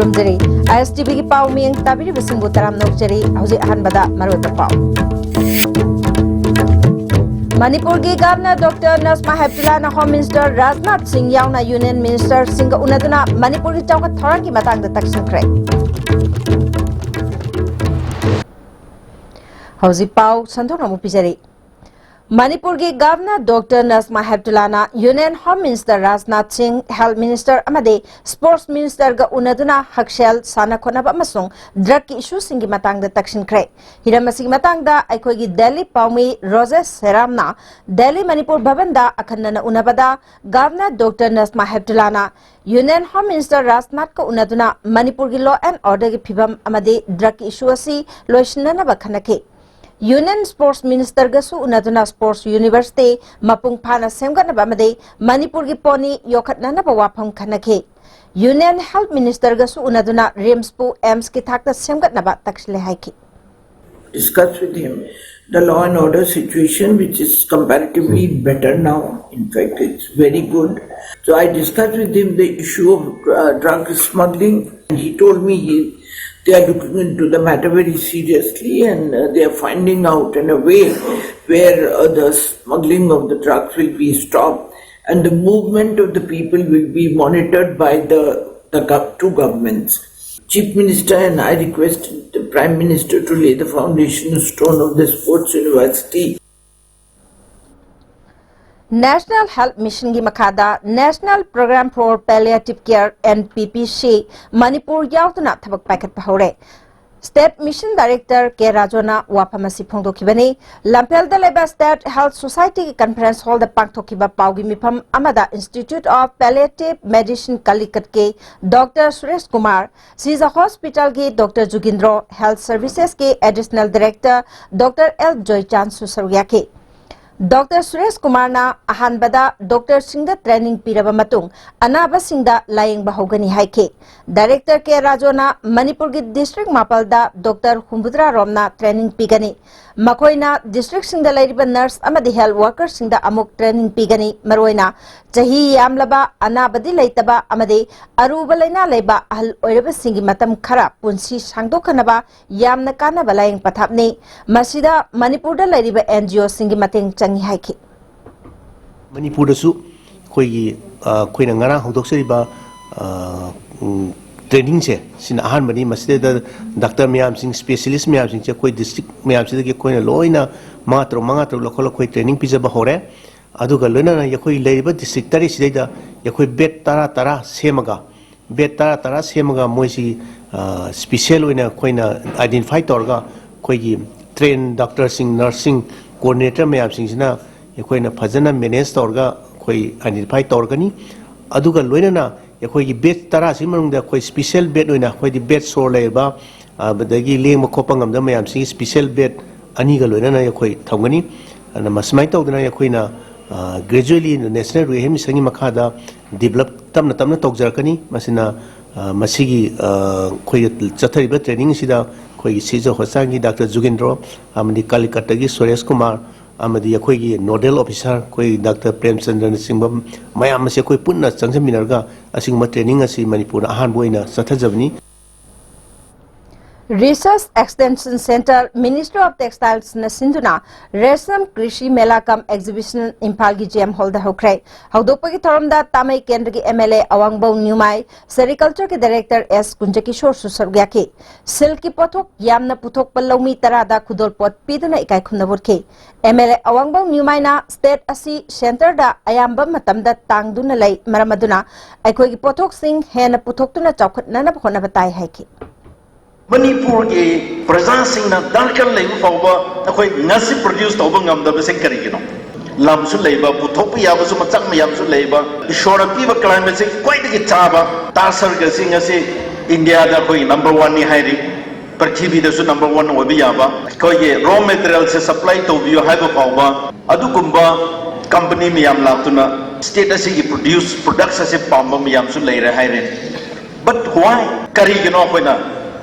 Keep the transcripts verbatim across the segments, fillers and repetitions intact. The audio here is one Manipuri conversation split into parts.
ꯈꯨꯔꯨꯝꯖꯔꯤ꯫ ꯑꯥꯏ ꯑꯦꯁ ꯇꯤ ꯚꯤꯒꯤ ꯄꯥꯎ ꯃꯤꯌꯦꯡ ꯇꯥꯕꯤꯔꯤꯕꯁꯤꯡꯕꯨ ꯇꯔꯥꯝꯅ ꯑꯣꯛꯆꯔꯤ꯫ ꯍꯧꯖꯤꯛ ꯑꯍꯥꯟꯕꯗ ꯃꯔꯨꯑꯣꯏꯕ ꯄꯥꯎ꯫ ꯃꯅꯤꯄꯨꯔꯒꯤ ꯒꯚꯔꯅꯔ ꯗꯣꯛꯇꯔ ꯅꯁꯃꯥ ꯍꯦꯞꯇꯨꯂꯥꯅ ꯍꯣꯝ ꯃꯤꯅꯤꯁꯇꯔ ꯔꯥꯖꯅꯥꯊ ꯁꯤꯡ ꯌꯥꯎꯅ ꯌꯨꯅꯤꯌꯟ ꯃꯤꯅꯤꯁꯇꯔꯁꯤꯡꯒ ꯎꯅꯗꯨꯅ ꯃꯅꯤꯄꯨꯔꯒꯤ ꯆꯥꯎꯈꯠ ꯊꯧꯔꯥꯡꯒꯤ ꯃꯇꯥꯡꯗ ꯇꯛꯁꯤꯟꯈ꯭ꯔꯦ꯫ ꯍꯧꯖꯤꯛ ꯄꯥꯎ ꯁꯟꯗꯣꯛꯅ ꯑꯃꯨꯛ ꯄꯤꯖꯔꯤ꯫ ꯃꯅꯤꯄꯨꯔꯒꯤ ꯒꯚꯔꯅꯔ ꯗꯣꯛꯇꯔ ꯅꯁꯃꯥ ꯍꯦꯞꯇꯨꯂꯥꯅ union home minister Rajnath Singh, health minister ꯑꯃꯗꯤ ꯁ꯭ꯄꯣꯔꯠꯁ ꯃꯤꯅꯤꯁꯇꯔꯒ ꯎꯅꯗꯨꯅ ꯍꯛꯁꯦꯜ, ꯁꯥꯟꯅ ꯈꯣꯠꯅꯕ ꯑꯃꯁꯨꯡ ꯗ꯭ꯔꯒꯀꯤ ꯏꯁꯨꯁꯤꯡꯒꯤ ꯃꯇꯥꯡꯗ ꯇꯛꯁꯤꯟꯈ꯭ꯔꯦ꯫ ꯍꯤꯔꯝ ꯑꯁꯤꯒꯤ ꯃꯇꯥꯡꯗ ꯑꯩꯈꯣꯏꯒꯤ ꯗꯦꯜꯂꯤ ꯄꯥꯎꯃꯤ ꯔꯣꯖꯦꯁ ꯁꯦꯔꯥꯝꯅ ꯗꯦꯜꯂꯤ ꯃꯅꯤꯄꯨꯔ ꯚꯕꯟꯗ ꯑꯈꯟꯅꯅ ꯎꯅꯕꯗ ꯒꯚꯔꯅꯔ ꯗꯣꯛꯇꯔ ꯅꯁꯃꯥ ꯍꯦꯞꯇꯨꯂꯥꯅ ꯌꯨꯅꯤꯌꯟ ꯍꯣꯝ ꯃꯤꯅꯤꯁꯇꯔ ꯔꯥꯖꯅꯥꯊꯀ ꯎꯅꯗꯨꯅ ꯃꯅꯤꯄꯨꯔꯒꯤ ꯂꯣ ꯑꯦꯟ ꯑꯣꯔꯗꯔꯒꯤ ꯐꯤꯕꯝ ꯑꯃꯗꯤ ꯗ꯭ꯔꯒꯀꯤ ꯏꯁꯨ ꯑꯁꯤ ꯂꯣꯏꯁꯤꯟꯅꯅꯕ ꯈꯟꯅꯈꯤ꯫ ꯌꯨꯅꯤꯌꯟ ꯁ꯭ꯄꯣꯔꯠꯁ ꯃꯤꯅꯤꯁꯇꯔꯒꯁꯨ ꯎꯅꯗꯨꯅ ꯁ꯭ꯄꯣꯔꯠꯁ ꯌꯨꯅꯤꯚꯔꯁꯤꯇꯤ ꯃꯄꯨꯡ ꯐꯥꯅ ꯁꯦꯝꯒꯠꯅꯕ ꯑꯃꯗꯤ ꯃꯅꯤꯄꯨꯔꯒꯤ ꯄꯣꯅꯤ ꯌꯣꯛꯈꯠꯅꯅꯕ ꯋꯥꯐꯝ ꯈꯟꯅꯈꯤ꯫ ꯌꯨꯅꯤꯌꯟ ꯍꯦꯜꯊ ꯃꯤꯅꯤꯁꯇꯔꯒꯁꯨ ꯎꯅꯗꯨꯅ ꯔꯤꯝꯁꯄꯨ ꯑꯦꯝꯁꯀꯤ ꯊꯥꯛꯇ ꯁꯦꯝꯒꯠꯅꯕ ꯇꯛꯁꯤꯜꯂꯦ ꯍꯥꯏꯈꯤ꯫ Discuss with him the law and order situation, which is comparatively better now. In fact, it's very good. So I discussed with him the issue of uh, drug smuggling, and he told me he, they are looking into the matter very seriously, and uh, they are finding out in a way where uh, the smuggling of the drugs will be stopped and the movement of the people will be monitored by the, the gov- two governments. Chief Minister and I requested the Prime Minister to lay the foundation stone of the sports university. National Health Missionꯒꯤ ꯃꯈꯥꯗ National Program for Palliative Care, N P P C, Manipur ꯌꯥꯎꯗꯨꯅ ꯊꯕꯛ ꯄꯥꯏꯈꯠꯄ ꯍꯧꯔꯦ꯫ State Mission Director ꯀꯦ ꯔꯥꯖꯣꯅ ꯋꯥꯐꯝ ꯑꯁꯤ ꯐꯣꯡꯗꯣꯛꯈꯤꯕꯅꯤ꯫ ꯂꯝꯐꯦꯜꯗ ꯂꯩꯕ State Health Societyꯒꯤ conference hallꯗ ꯄꯥꯡꯊꯣꯛꯈꯤꯕ ꯄꯥꯎꯒꯤ ꯃꯤꯐꯝ ꯑꯃꯗ Institute of Palliative Medicine Calicut ꯀꯤ Doctor ꯁꯨꯔꯦꯁ ꯀꯨꯃꯥꯔ, ꯁꯤꯖ ꯍꯣꯁꯄꯤꯇꯥꯜꯒꯤ Doctor ꯖꯨꯒꯤꯟꯗ꯭ꯔꯣ, Health Servicesꯀꯤ Additional Director Doctor ꯑꯦꯜ ꯖꯣꯏꯆꯥꯟꯁꯨ ꯁꯔꯨꯛ ꯌꯥꯈꯤ꯫ ꯗꯣꯛꯇꯔ ꯁꯨꯔꯦꯁ ꯀꯨꯃꯥꯔꯅ ꯑꯍꯥꯟꯕꯗ ꯗꯣꯛꯇꯔꯁꯤꯡꯗ ꯇ꯭ꯔꯦꯅꯤꯡ ꯄꯤꯔꯕ ꯃꯇꯨꯡ ꯑꯅꯥꯕꯁꯤꯡꯗ ꯂꯥꯌꯦꯡꯕ ꯍꯧꯒꯅꯤ ꯍꯥꯏꯈꯤ꯫ ꯗꯥꯏꯔꯦꯛꯇꯔ ꯀꯦ ꯔꯥꯖꯣꯅ ꯃꯅꯤꯄꯨꯔꯒꯤ ꯗꯤꯁꯇ꯭ꯔꯤꯛ ꯃꯥꯄꯜꯗ ꯗꯣꯛꯇꯔ ꯍꯨꯝꯐꯨꯇꯔꯥ ꯔꯣꯝꯅ ꯇ꯭ꯔꯦꯅꯤꯡ ꯄꯤꯒꯅꯤ꯫ ꯃꯈꯣꯏꯅ ꯗꯤꯁꯇ꯭ꯔꯤꯛꯁꯤꯡꯗ ꯂꯩꯔꯤꯕ ꯅꯔꯁ ꯑꯃꯗꯤ ꯍꯦꯜꯊ ꯋꯥꯔꯀꯔꯁꯤꯡꯗ ꯑꯃꯨꯛ ꯇ꯭ꯔꯦꯅꯤꯡ ꯄꯤꯒꯅꯤ꯫ ꯃꯔꯨꯑꯣꯏꯅ ꯆꯍꯤ ꯌꯥꯝꯂꯕ, ꯑꯅꯥꯕꯗꯤ ꯂꯩꯇꯕ ꯑꯃꯗꯤ ꯑꯔꯨꯕ ꯂꯥꯏꯅꯥ ꯂꯩꯕ ꯑꯍꯜ ꯑꯣꯏꯔꯕꯁꯤꯡꯒꯤ ꯃꯇꯝ ꯈꯔ ꯄꯨꯟꯁꯤ ꯁꯥꯡꯗꯣꯛꯍꯟꯅꯕ ꯌꯥꯝꯅ ꯀꯥꯟꯅꯕ ꯂꯥꯌꯦꯡ ꯄꯊꯥꯞꯅꯤ꯫ ꯃꯁꯤꯗ ꯃꯅꯤꯄꯨꯔꯗ ꯂꯩꯔꯤꯕ ꯑꯦꯟ ꯖꯤ ꯑꯣꯁꯤꯡꯒꯤ ꯃꯇꯦꯡ ꯆꯪꯏ ꯍꯥꯏꯈꯤ꯫ ꯃꯅꯤꯄꯨꯔꯗꯁꯨ ꯑꯩꯈꯣꯏꯒꯤ, ꯑ, ꯑꯩꯈꯣꯏꯅ ꯉꯔꯥꯡ ꯍꯧꯗꯣꯛꯆꯔꯤꯕ, ꯑ, ꯎꯝ, ꯇ꯭ꯔꯦꯅꯤꯡꯁꯦ ꯁꯤꯅ ꯑꯍꯥꯟꯕꯅꯤ꯫ ꯃꯁꯤꯗꯩꯗ ꯗꯥꯛꯇꯔ ꯃꯌꯥꯝꯁꯤꯡ, ꯁ꯭ꯄꯦꯁꯤꯌꯦꯂꯤꯁ ꯃꯌꯥꯝꯁꯤꯡꯁꯦ ꯑꯩꯈꯣꯏ ꯗꯤꯁꯇ꯭ꯔꯤꯛ ꯃꯌꯥꯝꯁꯤꯗꯒꯤ ꯑꯩꯈꯣꯏꯅ ꯂꯣꯏꯅ ꯃꯉꯥ ꯇꯔꯨꯛ, ꯃꯉꯥ ꯇꯔꯨꯛ ꯂꯧꯈꯠꯂꯒ ꯑꯩꯈꯣꯏ ꯇ꯭ꯔꯦꯅꯤꯡ ꯄꯤꯖꯕ ꯍꯧꯔꯦ꯫ ꯑꯗꯨꯒ ꯂꯣꯏꯅꯅ ꯑꯩꯈꯣꯏ ꯂꯩꯔꯤꯕ ꯗꯤꯁꯇ꯭ꯔꯤꯛ ꯇꯔꯦꯠꯁꯤꯗꯩꯗ ꯑꯩꯈꯣꯏ ꯕꯦꯗ ꯇꯔꯥ ꯇꯔꯥ ꯁꯦꯝꯃꯒ, ꯕꯦꯗ ꯇꯔꯥ ꯇꯔꯥ ꯁꯦꯝꯃꯒ ꯃꯣꯏꯁꯤ, ꯑ, ꯁ꯭ꯄꯤꯁꯦꯜ ꯑꯣꯏꯅ ꯑꯩꯈꯣꯏꯅ ꯑꯥꯏꯗꯦꯟꯇꯤꯐꯥꯏ ꯇꯧꯔꯒ ꯑꯩꯈꯣꯏꯒꯤ ꯇ꯭ꯔꯦꯟ ꯗꯥꯛꯇꯔꯁꯤꯡ, ꯅꯔꯁꯁꯤꯡ, ꯀꯣꯑꯣꯔꯗꯤꯅꯦꯇꯔ ꯃꯌꯥꯝꯁꯤꯡꯁꯤꯅ ꯑꯩꯈꯣꯏꯅ ꯐꯖꯅ ꯃꯦꯅꯦꯖ ꯇꯧꯔꯒ ꯑꯩꯈꯣꯏ ꯑꯥꯏꯗꯦꯟꯇꯤꯐꯥꯏ ꯇꯧꯔꯒꯅꯤ꯫ ꯑꯗꯨꯒ ꯂꯣꯏꯅꯅ ꯑꯩꯈꯣꯏꯒꯤ ꯕꯦꯗ ꯇꯔꯥꯁꯤꯒꯤ ꯃꯅꯨꯡꯗ ꯑꯩꯈꯣꯏ ꯁ꯭ꯄꯤꯁꯦꯜ ꯕꯦꯗ ꯑꯣꯏꯅ ꯑꯩꯈꯣꯏꯗꯤ ꯕꯦꯗ ꯁꯣꯔ ꯂꯩꯔꯕ, ꯑꯗꯒꯤ ꯂꯦꯡꯕ ꯈꯣꯠꯄ ꯉꯝꯗꯕ ꯃꯌꯥꯝꯁꯤꯒꯤ ꯁ꯭ꯄꯤꯁꯦꯜ ꯕꯦꯗ ꯑꯅꯤꯒ ꯂꯣꯏꯅꯅ ꯑꯩꯈꯣꯏ ꯊꯝꯒꯅꯤ꯫ ꯑꯗꯨꯅ ꯃꯁꯨꯃꯥꯏꯅ ꯇꯧꯗꯅ ꯑꯩꯈꯣꯏꯅ, ꯑ, gradually National Rehab Mission ꯒꯤ ꯃꯈꯥꯗ ꯗꯤꯕꯂꯞ ꯇꯞꯅ ꯇꯞꯅ ꯇꯧꯖꯔꯛꯀꯅꯤ꯫ ꯃꯁꯤꯅ, ꯑ, ꯃꯁꯤꯒꯤ, ꯑ, ꯑꯩꯈꯣꯏꯒꯤ ꯆꯠꯊꯔꯤꯕ ꯇ꯭ꯔꯦꯅꯤꯡ ꯑꯁꯤꯗ ꯑꯩꯈꯣꯏꯒꯤ ꯁꯤꯖ ꯍꯣꯁꯄꯤꯇꯥꯜꯒꯤ ꯗꯥꯛꯇꯔ ꯖꯨꯒꯦꯟꯗ꯭ꯔꯣ ꯑꯃꯗꯤ ꯀꯂꯤꯀꯠꯇꯒꯤ ꯁꯨꯔꯦꯁ ꯀꯨꯃꯥꯔ ꯑꯃꯗꯤ ꯑꯩꯈꯣꯏꯒꯤ ꯅꯣꯗꯦꯜ ꯑꯣꯐꯤꯁꯥꯔ ꯑꯩꯈꯣꯏ ꯗꯥꯛꯇꯔ ꯄ꯭ꯔꯦꯝꯆꯟꯗ꯭ꯔꯅꯆꯤꯡꯕ ꯃꯌꯥꯝ ꯑꯁꯤ ꯑꯩꯈꯣꯏ ꯄꯨꯟꯅ ꯆꯪꯁꯤꯟꯃꯤꯟꯅꯔꯒ ꯑꯁꯤꯒꯨꯝꯕ ꯇ꯭ꯔꯦꯅꯤꯡ ꯑꯁꯤ ꯃꯅꯤꯄꯨꯔꯗ ꯑꯍꯥꯟꯕ ꯑꯣꯏꯅ ꯆꯠꯊꯖꯕꯅꯤ꯫ Research Extension Centre, Ministry of Textiles ꯅ ꯁꯤꯟꯗꯨꯅ ꯔꯦꯁꯝ ꯀ꯭ꯔꯤꯁꯤ ꯃꯦꯂꯥ ꯀꯝ ꯑꯦꯛꯖꯤꯕꯤꯁꯟ ꯏꯝꯐꯥꯜꯒꯤ ꯖꯤ ꯑꯦꯝ ꯍꯣꯜꯗ ꯍꯧꯈ꯭ꯔꯦ꯫ ꯍꯧꯗꯣꯛꯄꯒꯤ ꯊꯧꯔꯝꯗ ꯇꯥꯃꯩ ꯀꯦꯟꯗ꯭ꯔꯒꯤ ꯑꯦꯝ ꯑꯦꯜ ꯑꯦ ꯑꯋꯥꯡꯕꯧ ꯅ꯭ꯌꯨꯃꯥꯏ, ꯁꯦꯔꯤꯀꯜꯆꯔꯒꯤ ꯗꯥꯏꯔꯦꯛꯇꯔ ꯑꯦꯁ ꯀꯨꯟꯖꯀꯤꯁꯣꯔꯁꯨ ꯁꯔꯨꯛ ꯌꯥꯈꯤ꯫ ꯁꯤꯜꯛꯀꯤ ꯄꯣꯠꯊꯣꯛ ꯌꯥꯝꯅ ꯄꯨꯊꯣꯛꯄ ꯂꯧꯃꯤ ꯇꯔꯥꯗ ꯈꯨꯗꯣꯜꯄꯣꯠ ꯄꯤꯗꯨꯅ ꯏꯀꯥꯏ ꯈꯨꯝꯅꯕ ꯎꯠꯈꯤ꯫ ꯑꯦꯝ ꯑꯦꯜ ꯑꯦ ꯑꯋꯥꯡꯕꯧ ꯅ꯭ꯌꯨꯃꯥꯏꯅ ꯁ꯭ꯇꯦꯠ ꯑꯁꯤ ꯁꯦꯟꯇꯔꯗ ꯑꯌꯥꯝꯕ ꯃꯇꯝꯗ ꯇꯥꯡꯗꯨꯅ ꯂꯩ, ꯃꯔꯝ ꯑꯗꯨꯅ ꯑꯩꯈꯣꯏꯒꯤ ꯄꯣꯠꯊꯣꯛꯁꯤꯡ ꯍꯦꯟꯅ ꯄꯨꯊꯣꯛꯇꯨꯅ ꯆꯥꯎꯈꯠꯅꯅꯕ ꯍꯣꯠꯅꯕ ꯇꯥꯏ ꯍꯥꯏꯈꯤ꯫ ꯃꯅꯤꯄꯨꯔꯒꯤ ꯄ꯭ꯔꯖꯥꯁꯤꯡꯅ ꯗꯔꯀꯥꯔ ꯂꯩꯕ ꯐꯥꯎꯕ ꯑꯩꯈꯣꯏ ꯉꯁꯤ ꯄ꯭ꯔꯣꯗ꯭ꯌꯨꯁ ꯇꯧꯕ ꯉꯝꯗꯕꯁꯦ ꯀꯔꯤꯒꯤꯅꯣ? ꯂꯝꯁꯨ ꯂꯩꯕ, ꯄꯨꯊꯣꯛꯄ ꯌꯥꯕꯁꯨ ꯃꯆꯥꯛ ꯃꯌꯥꯝꯁꯨ ꯂꯩꯕ, ꯏꯁꯣꯔꯅ ꯄꯤꯕ ꯀ꯭ꯂꯥꯏꯃꯦꯠꯁꯦ ꯈ꯭ꯋꯥꯏꯗꯒꯤ ꯆꯥꯕ, ꯇꯥꯁꯔꯒꯁꯤ ꯉꯁꯤ ꯏꯟꯗꯤꯌꯥꯗ ꯑꯩꯈꯣꯏ ꯅꯝꯕꯔ ꯋꯥꯟꯅꯤ ꯍꯥꯏꯔꯤ꯫ ꯄ꯭ꯔꯤꯊꯤꯕꯤꯗꯁꯨ ꯅꯝꯕꯔ ꯋꯥꯟ ꯑꯣꯏꯕ ꯌꯥꯕ, ꯑꯩꯈꯣꯏꯒꯤ ꯔꯣ ꯃꯦꯇꯔꯤꯌꯦꯜꯁꯦ ꯁꯄ꯭ꯂꯥꯏ ꯇꯧꯕꯤꯌꯨ ꯍꯥꯏꯕ ꯐꯥꯎꯕ ꯑꯗꯨꯒꯨꯝꯕ ꯀꯝꯄꯅꯤ ꯃꯌꯥꯝ ꯂꯥꯛꯇꯨꯅ ꯁ꯭ꯇꯦꯠ ꯑꯁꯤꯒꯤ ꯄ꯭ꯔꯣꯗ꯭ꯌꯨꯁ ꯄ꯭ꯔꯣꯗꯛꯁ ꯑꯁꯤ ꯄꯥꯝꯕ ꯃꯌꯥꯝꯁꯨ ꯂꯩꯔꯦ ꯍꯥꯏꯔꯦ꯫ But why? ꯀꯔꯤꯒꯤꯅꯣ ꯑꯩꯈꯣꯏꯅ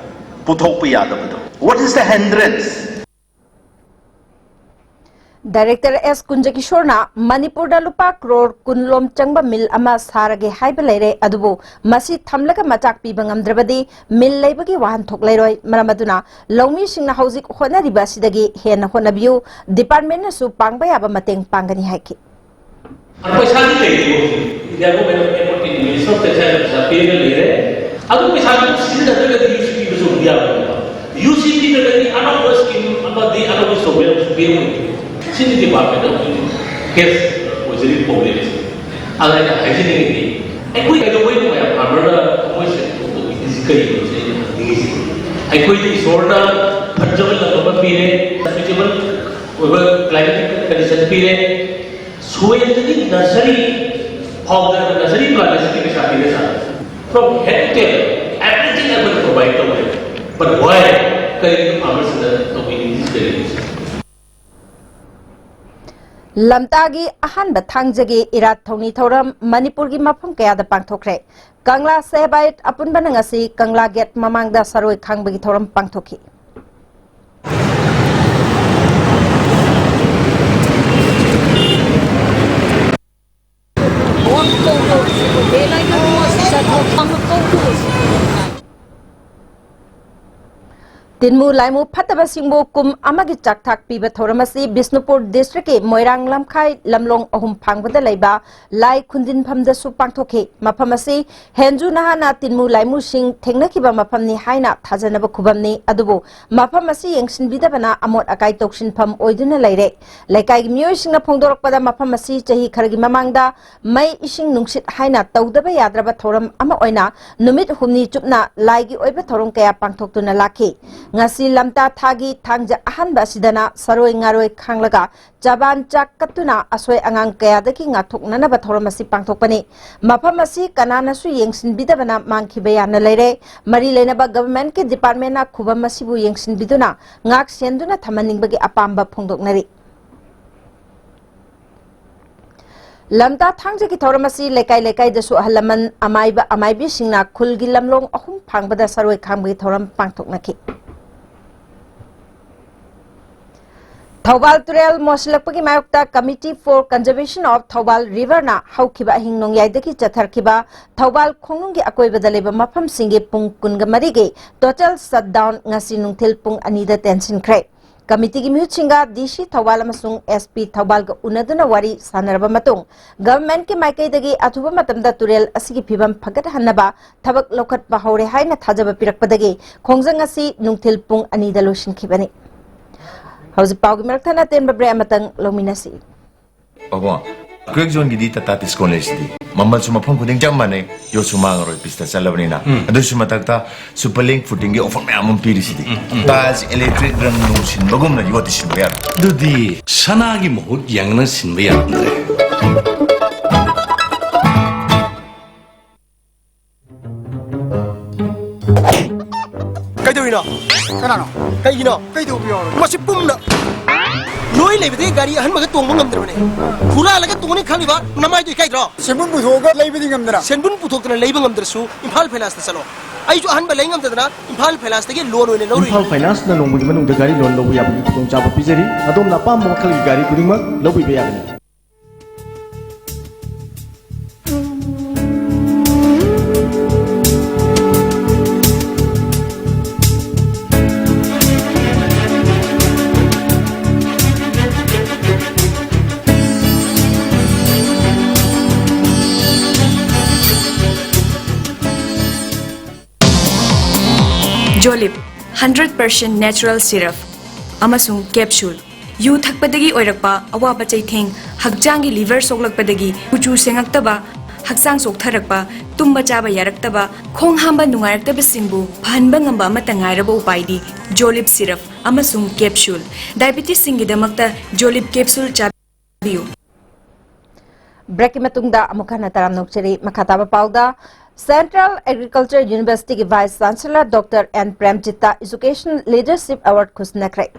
ꯄꯨꯊꯣꯛꯄ ꯌꯥꯗꯕꯗꯣ? What is the hindrance? Director S ꯀꯨꯟꯖꯀꯤꯁꯣꯔꯅ ꯃꯅꯤꯄꯨꯔꯗ ꯂꯨꯄꯥ ꯀ꯭ꯔꯣꯔ ꯀꯨꯟ ꯂꯣꯝ ꯆꯪꯕ ꯃꯤꯜ ꯑꯃ ꯁꯥꯔꯒꯦ ꯍꯥꯏꯕ ꯂꯩꯔꯦ, ꯑꯗꯨꯕꯨ ꯃꯁꯤ ꯊꯝꯂꯒ ꯃꯆꯥꯛ ꯄꯤꯕ ꯉꯝꯗ꯭ꯔꯕꯗꯤ ꯃꯤꯜ ꯂꯩꯕꯒꯤ ꯋꯥꯍꯟꯊꯣꯛ ꯂꯩꯔꯣꯏ꯫ ꯃꯔꯝ ꯑꯗꯨꯅ ꯂꯧꯃꯤꯁꯤꯡꯅ ꯍꯧꯖꯤꯛ ꯍꯣꯠꯅꯔꯤꯕ ꯑꯁꯤꯗꯒꯤ ꯍꯦꯟꯅ ꯍꯣꯠꯅꯕꯤꯌꯨ, ꯗꯤꯄꯥꯔꯠꯃꯦꯟꯅꯁꯨ ꯄꯥꯡꯕ ꯌꯥꯕ ꯃꯇꯦꯡ ꯄꯥꯡꯒꯅꯤ ꯍꯥꯏꯈꯤ꯫ ꯄꯩꯁꯥꯗꯤ ꯂꯩꯔꯤꯕ ꯍꯧꯖꯤꯛ ꯏꯟꯗꯤꯌꯥ ꯒꯣꯔꯃꯦꯟ ꯑꯣꯐ ꯑꯦꯌꯔꯄꯣꯔꯠꯀꯤ ꯃꯤꯅꯤꯁꯇꯔ ꯑꯣꯐ ꯇꯦꯛꯁꯇꯥꯏꯜ ꯄꯩꯁꯥ ꯄꯤꯔꯒ ꯂꯩꯔꯦ꯫ ꯑꯗꯨ ꯄꯩꯁꯥꯗꯨ ꯁꯤꯖꯤꯟꯅꯗ꯭ꯔꯒꯗꯤ ꯌꯨ ꯁꯤ ꯄꯤꯕꯁꯨ ꯑꯃꯨꯛ ꯌꯥꯔꯣꯏꯕ꯫ ꯌꯨ ꯁꯤ ꯄꯤꯗ꯭ꯔꯒꯗꯤ ꯑꯅꯧꯕ ꯁ꯭ꯀꯤꯝ ꯑꯃꯗꯤ ꯑꯅꯧꯕ ꯏꯟꯁꯇꯣꯜꯃꯦꯟ ꯑꯃꯁꯨ ꯄꯤꯔꯝꯃꯣꯏ꯫ ꯁꯤꯅꯤ ꯗꯤꯄꯥꯔꯠꯃꯦꯟꯗ ꯍꯧꯖꯤꯛ ꯐꯦꯁ ꯑꯣꯏꯖꯔꯤꯕ ꯄ꯭ꯔꯣꯕ꯭ꯂꯦꯝꯁꯦ꯫ ꯑꯗ ꯑꯩꯅ ꯍꯥꯏꯖꯅꯤꯡꯉꯤꯗꯤ ꯑꯩꯈꯣꯏ ꯀꯩꯗꯧꯕꯩꯅꯣ ꯃꯌꯥꯝ ꯐꯥꯔꯃꯔꯅ ꯊꯃꯣꯏ ꯁꯦꯡꯅ ꯇꯧꯕꯤꯗ꯭ꯔꯤꯁꯤ ꯀꯔꯤꯒꯤꯅꯣ ꯁꯤ ꯑꯩꯅ ꯍꯪꯅꯤꯡꯉꯤꯁꯦ꯫ ꯑꯩꯈꯣꯏꯗ ꯏꯁꯣꯔꯅ ꯐꯖꯕ ꯂꯝ ꯑꯃ ꯄꯤꯔꯦ, ꯁ꯭ꯋꯤꯇꯦꯕꯜ ꯑꯣꯏꯕ ꯀ꯭ꯂꯥꯏꯃꯦꯇꯤꯛ ꯀꯟꯗꯤꯁꯟ ꯄꯤꯔꯦ, ꯁꯣꯏꯜꯗꯒꯤ ꯅꯔꯁꯔꯤ ꯐꯥꯎꯗ ꯅꯔꯁꯔꯤ ꯄ꯭ꯂꯥꯟꯇꯦꯁꯟꯒꯤ ꯄꯩꯁꯥ ꯄꯤꯔꯦ ꯁꯥꯔ꯫ From head to tail everything ꯑꯩꯈꯣꯏꯅ ꯄ꯭ꯔꯣꯚꯥꯏꯗ ꯇꯧꯔꯦ꯫ But why? ꯀꯔꯤꯒꯤꯅꯣ ꯐꯥꯔꯃꯔꯁꯤꯡꯅ ꯇꯧꯕꯤꯅꯤꯡꯉꯤꯁꯤ ꯀꯔꯤꯒꯤꯅꯣ? ꯂꯝꯇꯥꯒꯤ ꯑꯍꯥꯟꯕ ꯊꯥꯡꯖꯒꯤ ꯏꯔꯥꯠ ꯊꯧꯅꯤ ꯊꯧꯔꯝ ꯃꯅꯤꯄꯨꯔꯒꯤ ꯃꯐꯝ ꯀꯌꯥꯗ ꯄꯥꯡꯊꯣꯛꯈ꯭ꯔꯦ꯫ ꯀꯪꯂꯥ ꯁꯦꯍꯕꯥꯏꯠ ꯑꯄꯨꯟꯕꯅ ꯉꯁꯤ ꯀꯪꯂꯥ ꯒꯦꯠ ꯃꯃꯥꯡꯗ ꯁꯔꯣꯏ ꯈꯥꯡꯕꯒꯤ ꯊꯧꯔꯝ ꯄꯥꯡꯊꯣꯛꯈꯤ꯫ ꯇꯤꯟꯃꯨ ꯂꯥꯏꯃꯨ ꯐꯠꯇꯕꯁꯤꯡꯕꯨ ꯀꯨꯝ ꯑꯃꯒꯤ ꯆꯥꯛꯊꯥꯛ ꯄꯤꯕ ꯊꯧꯔꯝ ꯑꯁꯤ ꯕꯤꯁꯅꯨꯄꯨꯔ ꯗꯤꯁꯇ꯭ꯔꯤꯛꯀꯤ ꯃꯣꯏꯔꯥꯡ ꯂꯝꯈꯥꯏ ꯂꯝꯂꯣꯡ ꯑꯍꯨꯝ ꯐꯥꯡꯕꯗ ꯂꯩꯕ ꯂꯥꯏ ꯈꯨꯟꯗꯤꯟꯐꯝꯗꯁꯨ ꯄꯥꯡꯊꯣꯛꯈꯤ꯫ ꯃꯐꯝ ꯑꯁꯤ ꯍꯦꯟꯖꯨ ꯅꯍꯥꯅ ꯇꯤꯟꯃꯨ ꯂꯥꯏꯃꯨꯁꯤꯡ ꯊꯦꯡꯅꯈꯤꯕ ꯃꯐꯝꯅꯤ ꯍꯥꯏꯅ ꯊꯥꯖꯅꯕ ꯈꯨꯕꯝꯅꯤ꯫ ꯑꯗꯨꯕꯨ ꯃꯐꯝ ꯑꯁꯤ ꯌꯦꯡꯁꯤꯟꯕꯤꯗꯕꯅ ꯑꯃꯣꯠ ꯑꯀꯥꯏ ꯇꯧꯁꯤꯟꯐꯝ ꯑꯣꯏꯗꯨꯅ ꯂꯩꯔꯦ꯫ ꯂꯩꯀꯥꯏꯒꯤ ꯃꯤꯑꯣꯏꯁꯤꯡꯅ ꯐꯣꯡꯗꯣꯔꯛꯄꯗ ꯃꯐꯝ ꯑꯁꯤ ꯆꯍꯤ ꯈꯔꯒꯤ ꯃꯃꯥꯡꯗ ꯃꯩ, ꯏꯁꯤꯡ, ꯅꯨꯡꯁꯤꯠ ꯍꯥꯏꯅ ꯇꯧꯗꯕ ꯌꯥꯗ꯭ꯔꯕ ꯊꯧꯔꯝ ꯑꯃ ꯑꯣꯏꯅ ꯅꯨꯃꯤꯠ ꯍꯨꯝꯅꯤ ꯆꯨꯞꯅ ꯂꯥꯏꯒꯤ ꯑꯣꯏꯕ ꯊꯧꯔꯝ ꯀꯌꯥ ꯄꯥꯡꯊꯣꯛꯇꯨꯅ ꯂꯥꯛꯈꯤ꯫ ꯉꯁꯤ ꯂꯝꯇꯥ ꯊꯥꯒꯤ ꯊꯥꯡꯖ ꯑꯍꯥꯟꯕ ꯑꯁꯤꯗꯅ ꯁꯔꯣꯏ ꯉꯥꯔꯣꯏ ꯈꯥꯡꯂꯒ ꯆꯕꯥꯟ ꯆꯥꯛ ꯀꯠꯇꯨꯅ ꯑꯁꯣꯏ ꯑꯉꯥꯝ ꯀꯌꯥꯗꯒꯤ ꯉꯥꯛꯊꯣꯛꯅꯅꯕ ꯊꯧꯔꯝ ꯑꯁꯤ ꯄꯥꯡꯊꯣꯛꯄꯅꯤ꯫ ꯃꯐꯝ ꯑꯁꯤ ꯀꯅꯥꯅꯁꯨ ꯌꯦꯡꯁꯤꯟꯕꯤꯗꯕꯅ ꯃꯥꯡꯈꯤꯕ ꯌꯥꯅ ꯂꯩꯔꯦ꯫ ꯃꯔꯤ ꯂꯩꯅꯕ ꯒꯚꯔꯟꯃꯦꯟꯠꯀꯤ ꯗꯤꯄꯥꯔꯠꯃꯦꯟꯠꯅ ꯈꯨꯕꯝ ꯑꯁꯤꯕꯨ ꯌꯦꯡꯁꯤꯟꯕꯤꯗꯨꯅ ꯉꯥꯛ ꯁꯦꯟꯗꯨꯅ ꯊꯝꯍꯟꯅꯤꯡꯕꯒꯤ ꯑꯄꯥꯝꯕ ꯐꯣꯡꯗꯣꯛꯅꯔꯤ꯫ ꯂꯝꯇꯥ ꯊꯥꯡꯖꯒꯤ ꯊꯧꯔꯝ ꯑꯁꯤ ꯂꯩꯀꯥꯏ ꯂꯩꯀꯥꯏꯗꯁꯨ ꯑꯍꯜ ꯂꯃꯟ, ꯑꯃꯥꯏꯕ ꯑꯃꯥꯏꯕꯤꯁꯤꯡꯅ ꯈꯨꯜꯒꯤ ꯂꯝꯂꯣꯡ ꯑꯍꯨꯝ ꯐꯥꯡꯕꯗ ꯁꯔꯣꯏ ꯈꯥꯡꯕꯒꯤ ꯊꯧꯔꯝ ꯄꯥꯡꯊꯣꯛꯅꯈꯤ꯫ ꯊꯧꯕꯥꯜ ꯇꯨꯔꯦꯜ ꯃꯣꯠꯁꯤꯜꯂꯛꯄꯒꯤ ꯃꯥꯌꯣꯛꯇ Committee for Conservation of Thoubal Riverꯅ ꯍꯧꯈꯤꯕ ꯑꯍꯤꯡ ꯅꯣꯡꯌꯥꯏꯗꯒꯤ ꯆꯠꯊꯔꯛꯈꯤꯕ ꯊꯧꯕꯥꯜ ꯈꯣꯡꯅꯨꯡꯒꯤ ꯑꯀꯣꯏꯕꯗ ꯂꯩꯕ ꯃꯐꯝꯁꯤꯡꯒꯤ ꯄꯨꯡ ꯀꯨꯟꯒ ꯃꯔꯤꯒꯤ total shutdown ꯉꯁꯤ ꯅꯨꯡꯊꯤꯜ ꯄꯨꯡ ꯑꯅꯤꯗ ꯇꯦꯟꯁꯤꯟꯈ꯭ꯔꯦ꯫ ꯀꯃꯤꯇꯤꯒꯤ ꯃꯤꯍꯨꯠꯁꯤꯡꯒ DC ꯊꯧꯕꯥꯜ ꯑꯃꯁꯨꯡ SP ꯊꯧꯕꯥꯜꯒ ꯎꯅꯗꯨꯅ ꯋꯥꯔꯤ ꯁꯥꯟꯅꯔꯕ ꯃꯇꯨꯡ, ꯒꯚꯔꯟꯃꯦꯟꯠꯀꯤ ꯃꯥꯏꯀꯩꯗꯒꯤ ꯑꯊꯨꯕ ꯃꯇꯝꯗ ꯇꯨꯔꯦꯜ ꯑꯁꯤꯒꯤ ꯐꯤꯕꯝ ꯐꯒꯠꯍꯟꯅꯕ ꯊꯕꯛ ꯂꯧꯈꯠꯄ ꯍꯧꯔꯦ ꯍꯥꯏꯅ ꯊꯥꯖꯕ ꯄꯤꯔꯛꯄꯗꯒꯤ ꯈꯣꯡꯖꯪ ꯑꯁꯤ ꯅꯨꯡꯊꯤꯜ ꯄꯨꯡ ꯑꯅꯤꯗ ꯂꯣꯏꯁꯤꯟꯈꯤꯕꯅꯤ꯫ ꯍꯧꯖꯤꯛ ꯄꯥꯎꯒꯤ ꯃꯔꯛ ꯊꯠꯅ ꯑꯇꯦꯟꯕ break ꯑꯃꯇꯪ ꯂꯧꯃꯤꯟꯅꯁꯤ꯫ ꯑꯕꯣ, crack zoneꯒꯤꯗꯤ Tata Tiscon ꯂꯩꯁꯤꯗꯤ꯫ ꯃꯃꯜꯁꯨ ꯃꯐꯝ ꯈꯨꯗꯤꯡ ꯆꯞ ꯃꯥꯟꯅꯩ꯫ ꯌꯣꯠꯁꯨ ꯃꯥꯡꯉꯔꯣꯏ, ꯄꯤꯁꯇ ꯆꯠꯂꯕꯅꯤꯅ꯫ ꯎꯝ꯫ ꯑꯗꯨꯁꯨ ꯃꯊꯛꯇ Superlink Footingꯒꯤ offer ꯃꯌꯥꯝ ꯑꯃ ꯄꯤꯔꯤꯁꯤꯗꯤ꯫ ꯎꯝ, ꯎꯝ, ꯎꯝ꯫ Tiles, electric ꯔꯪ ꯅꯨꯡ ꯁꯤꯟꯕꯒꯨꯝꯅ ꯌꯣꯠꯇꯤ ꯁꯤꯟꯕ ꯌꯥꯔꯣꯏ꯫ ꯑꯗꯨꯗꯤ ꯁꯅꯥꯒꯤ ꯃꯍꯨꯠ ꯌꯥꯡꯅ ꯁꯤꯟꯕ ꯌꯥꯔꯝꯗ꯭ꯔꯦ꯫ ꯀꯩꯗꯧꯔꯤꯅꯣ? ꯀꯅꯥꯅꯣ? ꯀꯩꯒꯤꯅꯣ? ꯀꯩꯗꯧꯕ ꯌꯥꯎꯔꯒꯦ? ꯃꯁꯤ ꯄꯨꯝꯅ ꯅꯣꯏ ꯂꯩꯕꯗꯒꯤ ꯒꯥꯔꯤ ꯑꯍꯟꯕꯒ ꯇꯣꯡꯕ ꯉꯝꯗ꯭ꯔꯕꯅꯦ꯫ ꯍꯨꯔꯥꯜꯂꯒ ꯇꯣꯡꯅꯤ ꯈꯜꯂꯤꯕ ꯅꯃꯥꯏꯗꯨ ꯏꯀꯥꯏꯗ꯭ꯔꯣ? ꯁꯦꯟꯕꯨꯟ ꯄꯨꯊꯣꯛꯑꯒ ꯂꯩꯕꯗꯤ ꯉꯝꯗꯅ꯫ ꯁꯦꯟꯕꯨꯟ ꯄꯨꯊꯣꯛꯇꯅ ꯂꯩꯕ ꯉꯝꯗ꯭ꯔꯁꯨ ꯏꯝꯐꯥꯜ ꯐꯥꯏꯅꯥꯟꯁꯇ ꯆꯠꯂꯣ꯫ ꯑꯩꯁꯨ ꯑꯍꯟꯕ ꯂꯩ ꯉꯝꯗꯗꯅ ꯏꯝꯐꯥꯜ ꯐꯥꯏꯅꯥꯟꯁꯇꯒꯤ loan ꯑꯣꯏꯅ ꯂꯧꯔꯨꯏ꯫ ꯏꯝꯐꯥꯜ ꯐꯥꯏꯅꯥꯟꯁꯅ ꯅꯣꯡꯃꯒꯤ ꯃꯅꯨꯡꯗ ꯒꯥꯔꯤ loan ꯂꯧꯕ ꯌꯥꯕꯒꯤ ꯈꯨꯗꯣꯡꯆꯥꯕ ꯄꯤꯖꯔꯤ꯫ ꯑꯗꯣꯝꯅ ꯑꯄꯥꯝꯕ ꯃꯈꯜꯒꯤ ꯒꯥꯔꯤ ꯈꯨꯗꯤꯡꯃꯛ ꯂꯧꯕꯤꯕ ꯌꯥꯒꯅꯤ꯫ Jolib, hundred percent natural syrup ꯑꯃꯁꯨꯡ capsule꯫ ꯌꯨ ꯊꯛꯄꯗꯒꯤ ꯑꯣꯏꯔꯛꯄ ꯑꯋꯥꯕ ꯆꯩꯊꯦꯡ, ꯍꯛꯆꯥꯡꯒꯤ liver ꯁꯣꯛꯂꯛꯄꯗꯒꯤ ꯀꯨꯆꯨ ꯁꯦꯡꯉꯛꯇꯕ, ꯍꯛꯆꯥꯡ ꯆꯣꯛꯊꯔꯛꯄ, ꯇꯨꯝꯕ ꯆꯥꯕ ꯌꯥꯔꯛꯇꯕ, ꯈꯣꯡ ꯍꯥꯝꯕ ꯅꯨꯡꯉꯥꯏꯔꯛꯇꯕꯁꯤꯡꯕꯨ ꯐꯍꯟꯕ ꯉꯝꯕ ꯑꯃꯠꯇ ꯉꯥꯏꯔꯕ ꯎꯄꯥꯏꯗꯤ ꯖꯣꯂꯤꯕ ꯁꯤꯔꯞ ꯑꯃꯁꯨꯡ ꯀꯦꯞꯁꯨꯜ꯫ ꯗꯥꯏꯕꯤꯇꯤꯁꯁꯤꯡꯒꯤꯗꯃꯛꯇ ꯖꯣꯂꯤꯕ ꯀꯦꯞꯁꯨꯜ ꯆꯥꯕꯤꯌꯨ꯫ ꯕ꯭ꯔꯦꯛꯀꯤ ꯃꯇꯨꯡꯗ ꯑꯃꯨꯛ ꯍꯟꯅ ꯇꯔꯥꯝꯅ ꯑꯣꯛꯆꯔꯤ꯫ ꯃꯈꯥ ꯇꯥꯕ ꯄꯥꯎꯗ, Central Agriculture University ꯒꯤ Vice Chancellor Doctor ꯑꯦꯟ ꯄ꯭ꯔꯦꯝꯖꯤꯠꯇ Education Leadership Award ꯈꯨꯠꯁꯤꯟꯅꯈ꯭ꯔꯦ꯫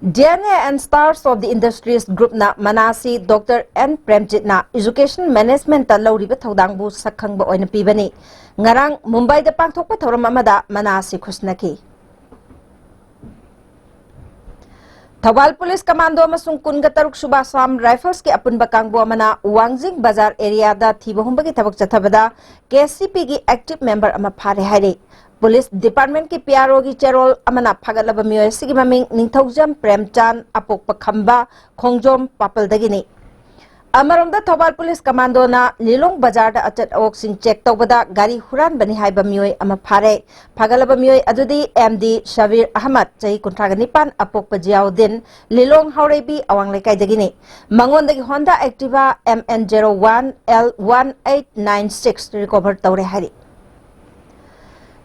D N A and Stars of the Industries Group ꯅ ꯃꯅꯥ ꯑꯁꯤ ꯗꯣꯛꯇꯔ ꯑꯦꯟ ꯄ꯭ꯔꯦꯝꯖꯤꯠꯅ Education Management ꯇ ꯂꯧꯔꯤꯕ ꯊꯧꯗꯥꯡꯕꯨ ꯁꯛꯈꯪꯕ ꯑꯣꯏꯅ ꯄꯤꯕꯅꯤ꯫ ꯉꯔꯥꯡ ꯃꯨꯝꯕꯥꯏꯗ ꯄꯥꯡꯊꯣꯛꯄ ꯊꯧꯔꯝ ꯑꯃꯗ ꯃꯅꯥ ꯑꯁꯤ ꯈꯨꯠꯁꯤꯟꯅꯈꯤ꯫ ꯊꯧꯕꯥꯜ ꯄꯨꯂꯤꯁ ꯀꯃꯥꯟꯗꯣ ꯑꯃꯁꯨꯡ ꯀꯨꯟꯒ ꯇꯔꯨꯛ ꯁꯨꯕ ꯑꯁꯥꯝ ꯔꯥꯏꯐꯜꯁꯀꯤ ꯑꯄꯨꯟꯕ ꯀꯥꯡꯕꯨ ꯑꯃꯅ ꯋꯥꯡꯖꯤꯡ ꯕꯖꯥꯔ ꯑꯦꯔꯤꯌꯥꯗ ꯊꯤꯕ ꯍꯨꯝꯕꯒꯤ ꯊꯕꯛ ꯆꯠꯊꯕꯗ K C P ꯒꯤ active member ꯑꯃ ꯐꯥꯔꯦ ꯍꯥꯏꯔꯤ꯫ ꯄꯨꯂꯤꯁ department ꯀꯤ P R O ꯒꯤ ꯆꯦꯔꯣꯜ ꯑꯃꯅ ꯐꯥꯒꯠꯂꯕ ꯃꯤꯑꯣꯏ ꯑꯁꯤꯒꯤ ꯃꯃꯤꯡ ꯅꯤꯡꯊꯧꯖꯝ ꯄ꯭ꯔꯦꯝꯆꯥꯟ, ꯑꯄꯣꯛꯄ ꯈꯝꯕ, ꯈꯣꯡꯖꯣꯝ ꯄꯥꯄꯜꯗꯒꯤꯅꯤ꯫ ꯑꯃꯔꯣꯝꯗ, ꯊꯧꯕꯥꯜ ꯄꯨꯂꯤꯁ ꯀꯃꯥꯟꯗꯣꯅ ꯂꯤꯂꯣꯡ ꯕꯖꯥꯔꯗ ꯑꯆꯠ ꯑꯋꯣꯛꯁꯤꯡ check ꯇꯧꯕꯗ ꯒꯥꯔꯤ ꯍꯨꯔꯥꯟꯕꯅꯤ ꯍꯥꯏꯕ ꯃꯤꯑꯣꯏ ꯑꯃ ꯐꯥꯔꯦ꯫ ꯐꯥꯒꯠꯂꯕ ꯃꯤꯑꯣꯏ ꯑꯗꯨꯗꯤ M D ꯁꯕꯤꯔ ꯑꯍꯃꯗ, ꯆꯍꯤ ꯀꯨꯟꯊ꯭ꯔꯥꯒ ꯅꯤꯄꯥꯟ, ꯑꯄꯣꯛꯄ ꯖꯤꯌꯥꯎꯗꯤꯟ, ꯂꯤꯂꯣꯡ ꯍꯥꯎꯔꯩꯕꯤ ꯑꯋꯥꯡ ꯂꯩꯀꯥꯏꯗꯒꯤꯅꯤ꯫ ꯃꯉꯣꯟꯗꯒꯤ Honda Activa M N zero one L one eight nine six recover ꯇꯧꯔꯦ ꯍꯥꯏꯔꯤ꯫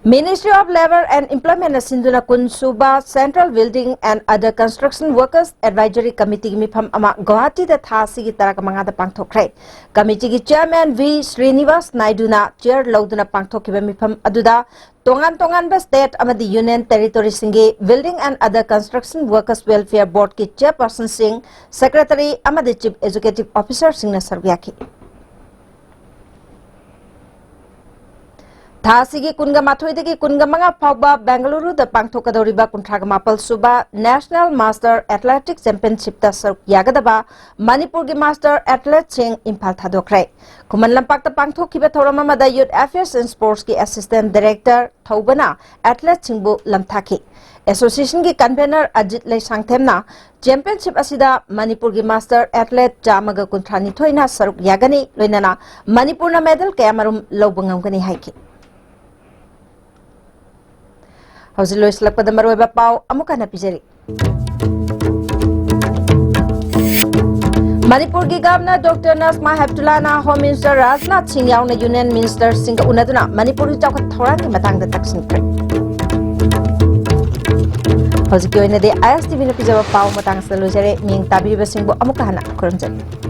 Ministry of Labour and Employment ꯅ ꯁꯤꯟꯗꯨꯅ ꯀꯨꯟ ꯁꯨꯕ Central Building and Other Construction Workers Advisory Committee ꯒꯤ ꯃꯤꯐꯝ ꯑꯃ ꯒꯨꯋꯥꯍꯥꯇꯤꯗ ꯊꯥ ꯑꯁꯤꯒꯤ ꯇꯔꯥꯃꯉꯥꯗ ꯄꯥꯡꯊꯣꯛꯈ꯭ꯔꯦ꯫ Committee ꯒꯤ Chairman V ꯁ꯭ꯔꯤꯅꯤꯋꯥꯁ ꯅꯥꯏꯗꯨꯅ chair ꯂꯧꯗꯨꯅ ꯄꯥꯡꯊꯣꯛꯈꯤꯕ ꯃꯤꯐꯝ ꯑꯗꯨꯗ ꯇꯣꯉꯥꯟ ꯇꯣꯉꯥꯟꯕ state ꯑꯃꯗꯤ union territory ꯁꯤꯡꯒꯤ Building and Other Construction Workers Welfare Board ꯀꯤ chairperson ꯁꯤꯡ, secretary ꯑꯃꯗꯤ chief executive officer ꯁꯤꯡꯅ ꯁꯔꯨꯛ ꯌꯥꯈꯤ꯫ ꯊꯥ ꯑꯁꯤꯒꯤ ꯀꯨꯟꯒ ꯃꯥꯊꯣꯏꯗꯒꯤ ꯀꯨꯟꯒ ꯃꯉꯥ ꯐꯥꯎꯕ ꯕꯦꯡꯒꯂꯨꯔꯨꯗ ꯄꯥꯡꯊꯣꯛꯀꯗꯧꯔꯤꯕ ꯀꯨꯟꯊ꯭ꯔꯥꯒ ꯃꯥꯄꯜ ꯁꯨꯕ National Master Athletic Championship ꯇ ꯁꯔꯨꯛ ꯌꯥꯒꯗꯕ ꯃꯅꯤꯄꯨꯔꯒꯤ master athlete ꯁꯤꯡ ꯏꯝꯐꯥꯜ ꯊꯥꯗꯣꯛꯈ꯭ꯔꯦ꯫ ꯈꯨꯃꯟ ꯂꯝꯄꯥꯛꯇ ꯄꯥꯡꯊꯣꯛꯈꯤꯕ ꯊꯧꯔꯝ ꯑꯃꯗ Youth Affairs and Sports ꯀꯤ Assistant Director ꯊꯧꯕꯅ athlete ꯁꯤꯡꯕꯨ ꯂꯝꯊꯥꯈꯤ꯫ Association ꯒꯤ convener ꯑꯖꯤꯠ ꯂꯩꯁꯥꯡꯊꯦꯝꯅ championship ꯑꯁꯤꯗ ꯃꯅꯤꯄꯨꯔꯒꯤ master athlete ꯆꯥꯝꯃꯒ ꯀꯨꯟꯊ꯭ꯔꯥ ꯅꯤꯊꯣꯏꯅ ꯁꯔꯨꯛ ꯌꯥꯒꯅꯤ, ꯂꯣꯏꯅꯅ ꯃꯅꯤꯄꯨꯔꯅ medal ꯀꯌꯥꯃꯔꯨꯝ ꯂꯧꯕ ꯉꯝꯒꯅꯤ ꯍꯥꯏꯈꯤ꯫ ꯍꯧꯖꯤꯛ ꯂꯣꯏꯁꯤꯜꯂꯛꯄꯗ ꯃꯔꯨꯑꯣꯏꯕ ꯄꯥꯎ ꯑꯃꯨꯛ ꯍꯟꯅ ꯄꯤꯖꯔꯤ꯫ ꯃꯅꯤꯄꯨꯔꯒꯤ Governor Doctor Najma ꯍꯦꯞꯇꯨꯂꯥꯅ Home Minister Rajnath Singh ꯌꯥꯎꯅ Union Minister ꯁꯤꯡꯒ ꯎꯅꯗꯨꯅ ꯃꯅꯤꯄꯨꯔꯒꯤ ꯆꯥꯎꯈꯠ ꯊꯧꯔꯥꯡꯒꯤ ꯃꯇꯥꯡꯗ ꯇꯛꯁꯤꯟꯈ꯭ꯔꯦ꯫ ꯍꯧꯖꯤꯛꯀꯤ ꯑꯣꯏꯅꯗꯤ ꯑꯥꯏ ꯑꯦꯁ ꯇꯤ ꯚꯤꯅ ꯄꯤꯖꯕ ꯄꯥꯎ ꯃꯇꯥꯡ ꯑꯁꯤꯗ ꯂꯣꯏꯖꯔꯦ꯫ ꯃꯤꯠꯌꯦꯡ ꯇꯥꯕꯤꯔꯤꯕꯁꯤꯡꯕꯨ ꯑꯃꯨꯛꯀ ꯍꯟꯅ ꯈꯨꯔꯨꯝꯖꯔꯤ꯫